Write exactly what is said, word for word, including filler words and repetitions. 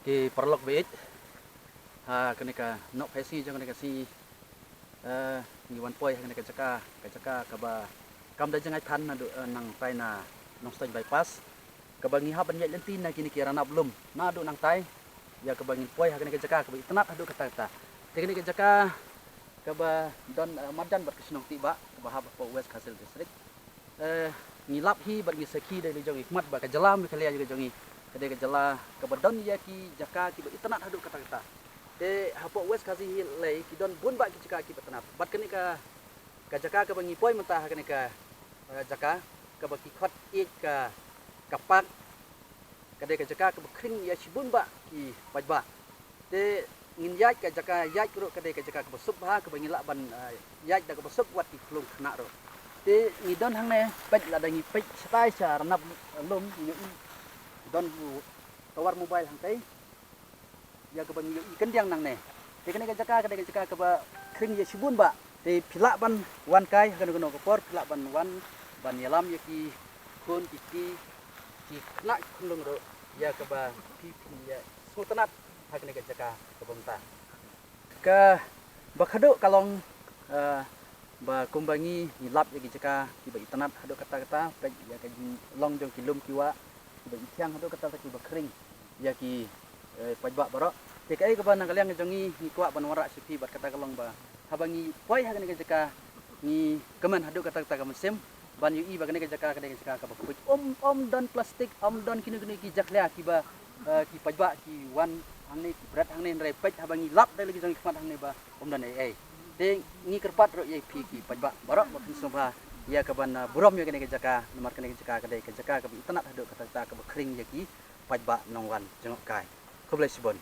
Ki paralok baieit, ha kane ka nohphaisngi jong kane ka sngi, eh, ngi wan poi ha kane ka jaka, ka jaka kaba kam da jngai than naduh, eh, nangtai na Nongstoiñ bypass, kaba ngi hap ban ïaid lynti na kine ki ranab lum naduh nangtai ïa kaba ngin poi ha kane ka jaka kaba itynnad haduh katta katta. Te kane ka jaka kaba don, eh, marjan bad ka shnong Tibah kaba hap hapoh West Khasi Hills District. Eh, ngi lap hi bad ngi sakhi da la jong ngi khmat ba ka jylla Meghalaya ka jong ngi ka dei ka jylla kaba don ïa ki jaka kiba itynnad haduh katta katta. Te hapoh West Khasi Hills lei ki don bun bah ki jaka kiba itynnad. Bad kane ka, ka jaka kaba ngi poi mynta ha kane ka, eh, jaka kaba ki khot ïeit ka, ka park, ka dei ka jaka kaba khring ïa shibun bah ki paidbah. Te ngin ïaid ka jaka ïaid ruh ka dei ka jaka kaba suk bha kaba ngi lah ban, eh, ïaid da kaba suk wat ki khlung khynnah ruh. Te ngi don hangne peit, lada ngi peit shatai sha ranab lum ngi ïohi don u tower mobile hangtei ïa kaba ngi ïohi khyndiat nangne. Te kane ka jaka ka dei ka jaka kaba khring ïa shibun bah. Te phi lah ban wan kai ha kano kano ka por, phi lah ban wan ban ïalam ïa ki khun ki kti, ki khynnah ki khunlung ruh ïa kaba phi phin ïa sngewtynnad ha kane ka jaka kaba mynta. Kaba khadduh ka long, eh, ba kumba ngi, ngi lap ïa ki jaka kiba itynnad haduh katta katta, peit ïa ka jinglong jong ki lum ki wah kiba ithiang haduh katta katta kiba khring ïa ki, eh, paidbah baroh. Te kaei kaba na ka liang jong ngi ngi kwah ban wanrah sha phi bad kata ka long ba haba ngi poi ha kane ka jaka ngi kmen haduh katta katta ka mynsiem ban ïohi ba kane ka jaka ka dei ka jaka kaba khuid. Ym, ym don plastik, ym don kino kino ki jakhlia kiba, eh, ki paidbah ki wan hangne ki bret hangne, hynrei peit haba ngi lap da la ki jong ki khmat hangne ba ym don ei ei. Te ngi kyrpad ruh ïa phi ki paidbah baroh ba phin sngewbha ïa kaban, eh, burom ïa kane ka jaka, namar kane ka jaka ka dei ka jaka kaba itynnad haduh katta katta kaba khring ïa ki paidbah nongwan jngohkai. Khublei shibun.